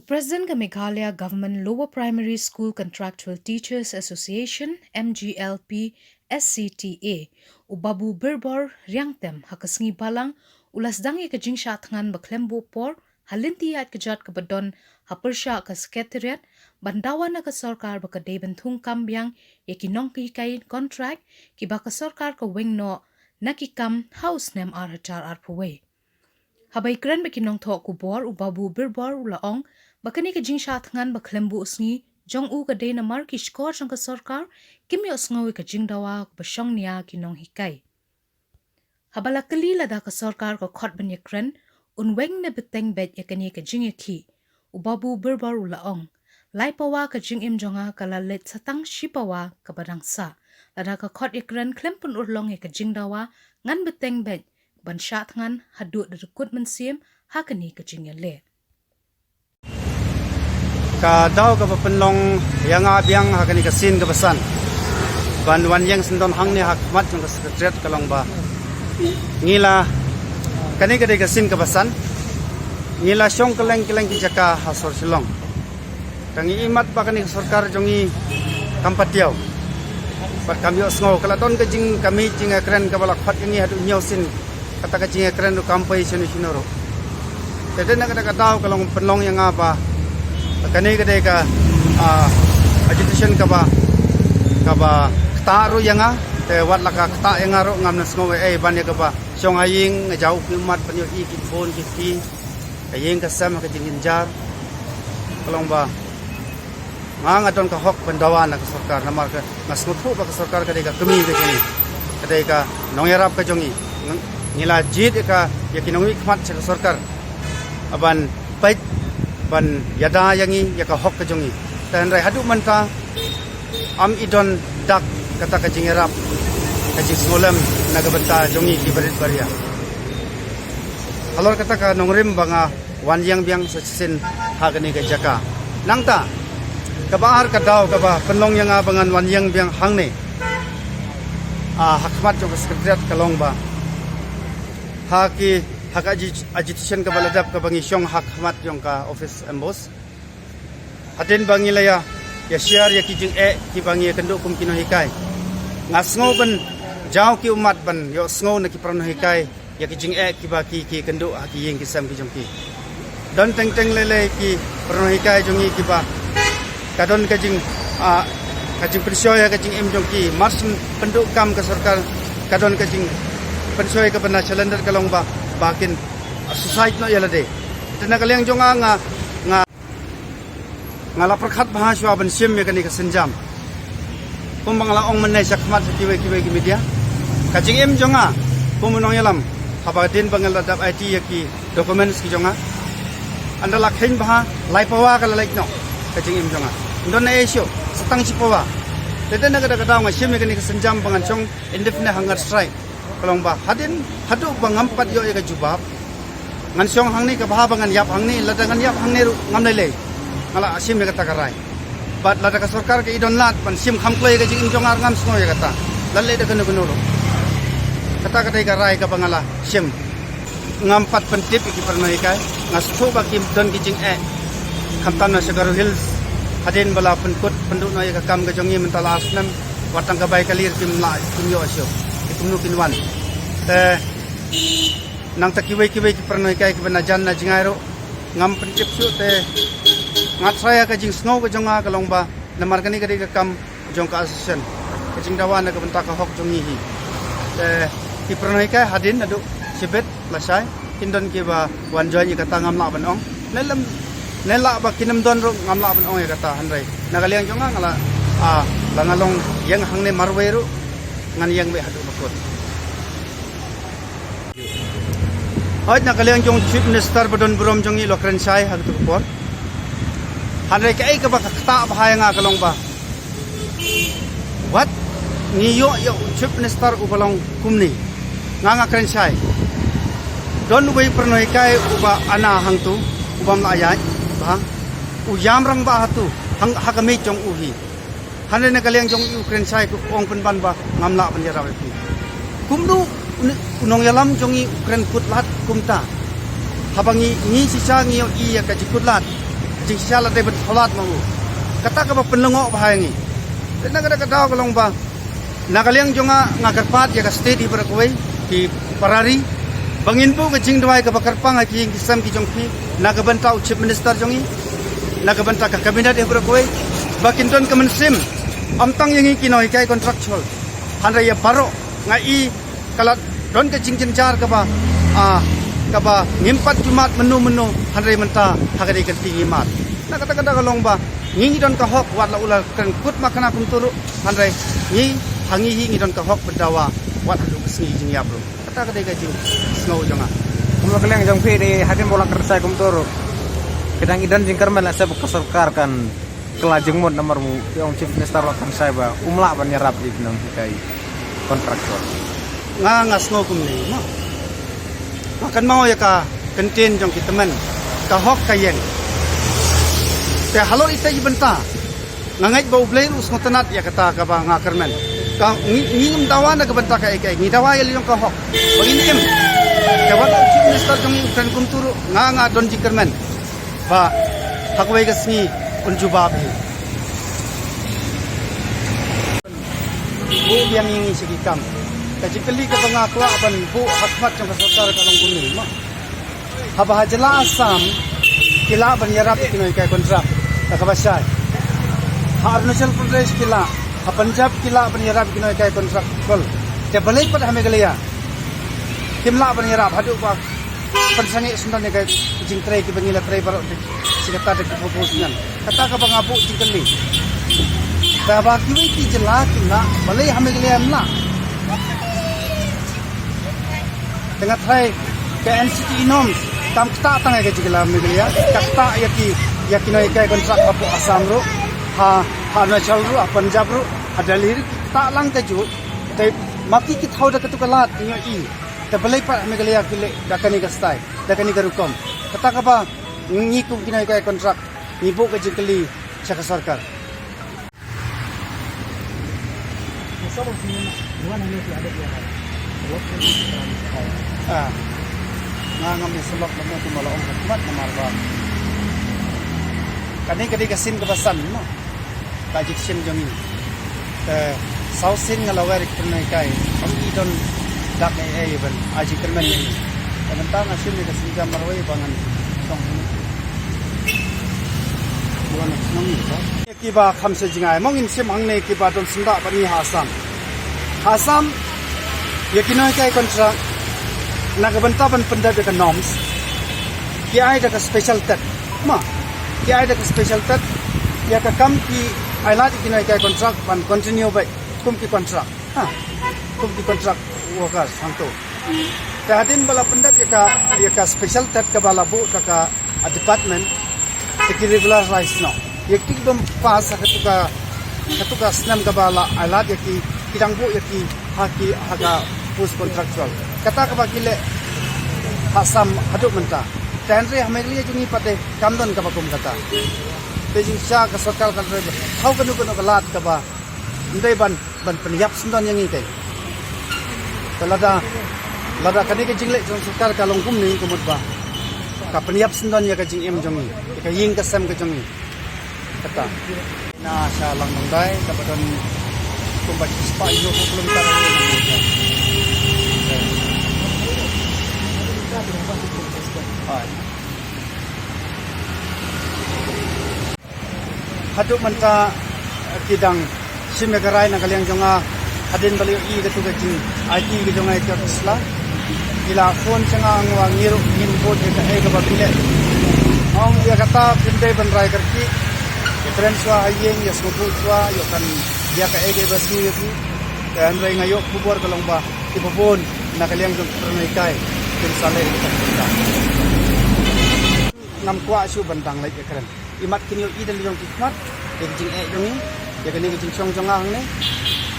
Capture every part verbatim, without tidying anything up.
President ka Meghalaya Government Lower Primary School Contractual Teachers Association, M G L P S C T A, u Babu Birbor Riangtem, ha ka sngi Balang, u la sdang ïa ka jingshah thngan ba khlem buh por ha lynti ïaid ka jot kaba don ha pyrshah ka Secretariat, ban dawa na ka sorkar ba ka dei ban thung kam biang ïa ki nonghikai kontrak kiba ka sorkar ka weng noh na ki kam ha u snem ar hajar arphew wei. Haba ïakren bad ki nongthoh khubor, u Babu Birbor u la ong ba kane ka jingshah thngan ba khlem buh sngi jong u ka dei namar ki shkor jong ka sorkar kim ïohsngew ïa ka jingdawa kaba shong nia ki nonghikai. Haba la kylli lada ka sorkar ka khot ban ïakren, un weng ne bteng beit ïa kane ka jingïakhih, u Babu Birbor u la ong, lai pawa ka jingim jong nga ka la leit sa tang shi pawa kaba dang sah. Lada ka khot ïakren khlem pynurlong ïa ka jingdawa, ngan bteng beit ban shah thngan haduh da dkut mynsiem ha kane ka jingïaleh. Ka daw kaba pynlong ïa nga biang ha kane ka sien kaba san ban wan ïeng syndon hangne ha khmat jong ka Secretariat ka long ba ngi la, kane ka dei ka sien kaba san ngi la shong kylleng kylleng ki jaka ha sor Shillong. Tang ngi imat ba kane ka sorkar jong ngi kam pat ïaw bad kam ïohsngew, ka la don ka jingkmen jingkren kaba la khot ïa ngi haduh hynñiew sien. Kata ka jingkren ruh kam poi shano shano ruh. Te dei na kata ka daw ka long pynlong ïa nga ba kane ka dei ka, ah, agitation kaba, kaba ktah ruh ïa nga. Te wat la ka ktah ïa nga ruh ngam da sngew ei ei ban ïa kaba shong ha ïing nga jaw u khmat ban ïohi ki phone ki kti. Ka ïing ka sem ha ka jingjynjar. Ka long ba nga, nga don ka hok ban dawa na ka sorkar namar ka, nga sngewthuh ba ka sorkar ka dei ka kmie ka jong ngi, ka dei ka nongïarap ka jong ngi. Ngi la jied ïa ka, ïa ki nongmihkhmat sha ka sorkar ban peit, ban ïada ïa ngi ïa ka hok ka jong ngi. Te hynrei haduh mynta ym i don dak kata ka jingïarap, ka jingsngewlem na ka bynta jong ngi ki barit baria. Halor kata ka nongrim ba nga wan ïeng biang sa shisien ha kane ka jaka. Nangta kaba ar ka daw kaba pynlong ïa nga ba ngan wan ïeng biang hangne, ah, ha khmat jong ka Secretariat ka long ba ha ki, ha ka agi-, agitation kaba la dep kaba ngi shong ha khmat jong ka office MBOSE. Hadien ba ngi la ïa, ïa share ïa ki jingeh kiba ngi ïa kynduh kum ki nonghikai, nga sngew ban jaw ki ummat ban ïohsngew na ki para nonghikai ïa ki jingeh kiba ki, ki kynduh ha ki ïing ki sem ki jong ki. Don teng teng lei lei ki para nonghikai jong ngi kiba ka don ka jing, ah, ka jingpynshoi ha ka jingim jong ki. Mar syn pynduh kam ka sorkar ka don ka jingpynshoi kaba na shalyndet ka long ba, ba kin suicide noh ïa lade. Te na ka liang jong nga, nga, nga nga la pyrkhat bha shuwa ban shim ïa kane ka sienjam. Kumba nga la ong mynne sha khmat sha kiwei kiwei ki media, ka jingim jong nga kum u nongïalam, haba dien ba nga la dep aiti ïa ki documents ki jong nga, ynda la kheiñ bha, lai pawa ka la leit noh ka jingim jong nga. Ym don ei ei shuh, sa tang shi pawa. Te dei na kata ka daw nga shim ïa kane ka sienjam ba ngan shong indefinite hunger strike. Ka long ba hadien haduh ba ngam pat ïoh ïa ka jubab, ngan shong hangne, ka bha ba ngan ïap hangne. Lada ngan ïap hangne ruh ngam lei lei, nga la shim ïa kata ka rai. Bad lada ka sorkar ka i don lad ban shim kham kloi ïa ka jingim jong nga ruh ngam sngew ïa kata, la leh da kano kano ruh. Kata ka dei ka rai kaba nga la shim. Ngam pat pyntip ïa ki para nonghikai, nga sngewthuh ba ki don ki jingeh. Khamtam na sha Garo Hills, hadien ba la pynkut pynduh noh ïa ka kam ka jong ngi mynta la ar snem, wat tang ka bai ka lir kim lah, kim ïoh shuh. Ki kumno kin wan. Te nangta kiwei kiwei ki para nonghikai kiba na jan na jngai ruh ngam pyntip shuh, te nga tharai ïa ka jingsngew ka jong nga ka long ba namar kane ka dei ka kam jong ka association, ka jingdawa na ka bynta ka hok jong ngi hi. Te ki para nonghikai hadien naduh shibit lashai kin don kiba wan join ïa kata, ngam lah ban ong. Ne lem, ne lah ba kin ym don ruh ngam lah ban ong ïa kata, hynrei na ka liang jong nga, nga la, ah, la nga long ïeng hangne marwei ruh ngan ïeng beit haduh ba kut. Hooid, na ka liang jong Chief Minister ba don burom jong ngi u la kren shai ha katu ka por. Hynrei kaei kaba ka ktah bha ïa nga ka long ba wat ngi ïoh ïa u Chief Minister uba long kumne. Nga, nga kren shai, don uwei u para nonghikai uba ana hangtu, u bym lah ïaid bha, u ïam rangbah hatu, hang, ha ka miej jong u hi. Hynrei na ka liang jong i u kren shai, u ong pynban ba ngam lah ban ïarap ïa phi. Kumno u nongïalam jong i u kren kut lad kumta? Haba ngi, ngi shisha ngi ïohi ïa ka jingkut lad. Jingshisha la dei ban thaw lad ma u. Kata kaba pynlyngngoh bha ïa ngi. Te na kata ka daw ka long ba na ka liang jong nga, nga kyrpad ïa ka state hi baroh kawei, ki para ri, ba ngin buh ka jingduwai kaba kyrpang ha ki ïing ki sem ki jong phi, na ka bynta u Chief Minister jong ngi, na ka bynta ka cabinet hi baroh kawei, ba kin don ka mynsiem, ym tang ïa ngi ki nonghikai contractual, hynrei ïa baroh. Nga i ka la don ka jingjynjar kaba, ah, kaba ngim pat ju mad mynno mynno, hynrei mynta ha ka dei ka lynti ngi mad. Na kata ka daw ka long ba ngi ngi don ka hok, wat la u la kren kut ma kane kumtu ruh, hynrei ngi, ha ngi hi ngi don ka hok ban dawa wat haduh ka sngi jingïap ruh. Kata ka dei ka jingsngew jong nga. Kumba ka liang jong phi dei hadien ba u la kren shai kumtu ruh, ka dang i don jingkyrmen lehse ba ka sorkar kan kylla jingmut namar ba u ong Chief Minister u la kren shai ba um lah ban ïarap ïa ki nonghikai contractor. Nga, nga sngew kumne mo. Nga kynmaw ïa ka kyntien jong ki tymmen, ka hok ka ïeng. Te halor ita i bynta nga ngeit ba U Blei ruh u sngewtynnat ïa kata kaba nga kyrmen. Ka ngi, ngi ngim dawa na ka bynta kaei kaei, ngi dawa ïa la jong ka hok ba ngin im. Te wat u Chief Minister jong ngi u kren kumtu ruh, nga, nga don jingkyrmen ba ha kawei ka sngi un jubab hi. Buh biang ïa ngi sha ki kam. Ka jingkylli kaba nga kwah ban buh ha khmat jong ka sorkar ka long kumne mo. Haba ha jylla Assam ki lah ban ïarap ïa ki nonghikai contract da kaba shai. Ha Arunachal Pradesh ki lah, ha Punjab ki lah ban ïarap ïa ki nonghikai contract kol. Te balei pat ha Meghalaya kim lah ban ïarap haduh ba pynsangeh sngewdon ïa ka jingtrei kiba ngi la trei baroh da shi katta da ki purpose ngan. Kata kaba nga buh jingkylli. Te haba kiwei ki jylla kim lah, balei ha Meghalaya ym lah? Te nga tharai ka N C T E norms kam ktah tang ïa ka jylla Meghalaya, ka ktah ïa ki, ïa ki nonghikai contract hapoh Assam ruh, ha, ha Arunachal ruh, ha Punjab ruh, ha Delhi ruh, ki ktah lang kajuh. Te ma ki ki thaw da katu ka lad, ngi ïohi. Te balei pat Meghalaya ki leh da kane ka style, da kane ka rukom? Kata kaba ngi kum ki nonghikai contract ngi buh ka jingkylli sha ka sorkar. Ah, nga ngam ïa sylok lem kumba la ong ka khmat namar ba kane ka dei ka sien kaba san mo. Ka jingshim jong ngi. Te saw sien nga la wer ïa ki nonghikai, ym i don dak ei ei ban ai jingkyrmen ïa ngi. Te mynta nga shim ïa ka sienjam marwei ba ngan shong hangne. Wan nong ngi ba. Kiba kham sha jingai mo, ngin shim hangne kiba don syndah bad ngi ha Assam. Ha Assam ïa ki nonghikai contract na ka bynta ban pyndep ïa ka norms, ki ai da ka special tet. Ma, ki ai da ka special tet, ïa ka kam ki ai lad ïa ki nonghikai contract ban continue beit kum ki contract. Ha, kum ki contract workers hangto. Te hadien ba la pyndep ïa ka, ïa ka special tet kaba la buh da ka, ah, department, te ki regularize noh. Ïa kito ki bym pass ha katu ka, katu ka snem kaba la ai lad ïa ki, ki dang buh ïa ki ha ki, ha ka post contractual. Kata kaba ki leh ha Assam haduh mynta. Te hynrei ha Meghalaya jong ngi pat te kam don kaba kum kata. Te jingshisha ka sorkar kan trei ba thaw kano kano ka lad kaba ym dei ban, ban pynïap sngewdon ïa ngi te. Te lada, lada kane ka jingleh jong sorkar ka long kumne, ka mut ba ka pynïap sngewdon ïa ka jingim jong ngi, ïa ka ïing ka sem ka jong ngi. Kata na sha Langdongdai kaba don kumba shispah hynñiew kilometer. Hai. Haduh mynta ki dang shim ïa ka rai na ka liang jong nga, hadien ba la ïohi katu ka jingaiti ka jong nga ïa ka sla. Ki la phone sha nga, ong ba ngi ruh ngin bud ïa kaei kaba phi leh. Ong ïa kata phim dei ban rai kyrkieh. Ïa kren shuwa ha ïing, ïa sngewthuh shuwa, ïoh kan ïa kaei kaei ba sniew ïa phi. Te hynrei nga ïoh khubor ka long ba kiba bun na ka liang jong ki para nonghikai kin sa leh ïa kata. Ngam kwah shuh ban dang leit ïa kren. Imat kin ïohi da la jong ki khmat ïa ka jingeh jong ngi, ïa kane ka jingshong jong nga hangne.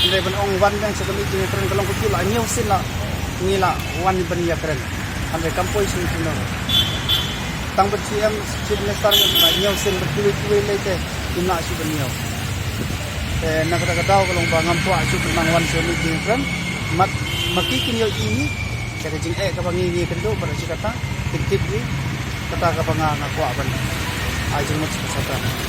Hynrei ban ong wan biang sha ka meeting ïa kren ka long kajuh, la hynñiew sien la ngi la wan ban ïa kren. Hynrei kam poi shuh shuh noh. Tang bad C M, Chief Minister ngan la hynñiew sien bad kiwei kiwei lei te im lah shuh ban ïoh. Te na kata ka daw ka long ba ngam kwah shuh ban nang wan sha ka meeting ïa kren. Mat ma ki kin ïohi hi. Sha ka jingeh kaba ngi ngi kynduh bad shi kata kin tip hi. Kata kaba nga nga kwah ban Ai jingmut sha ka sorkar.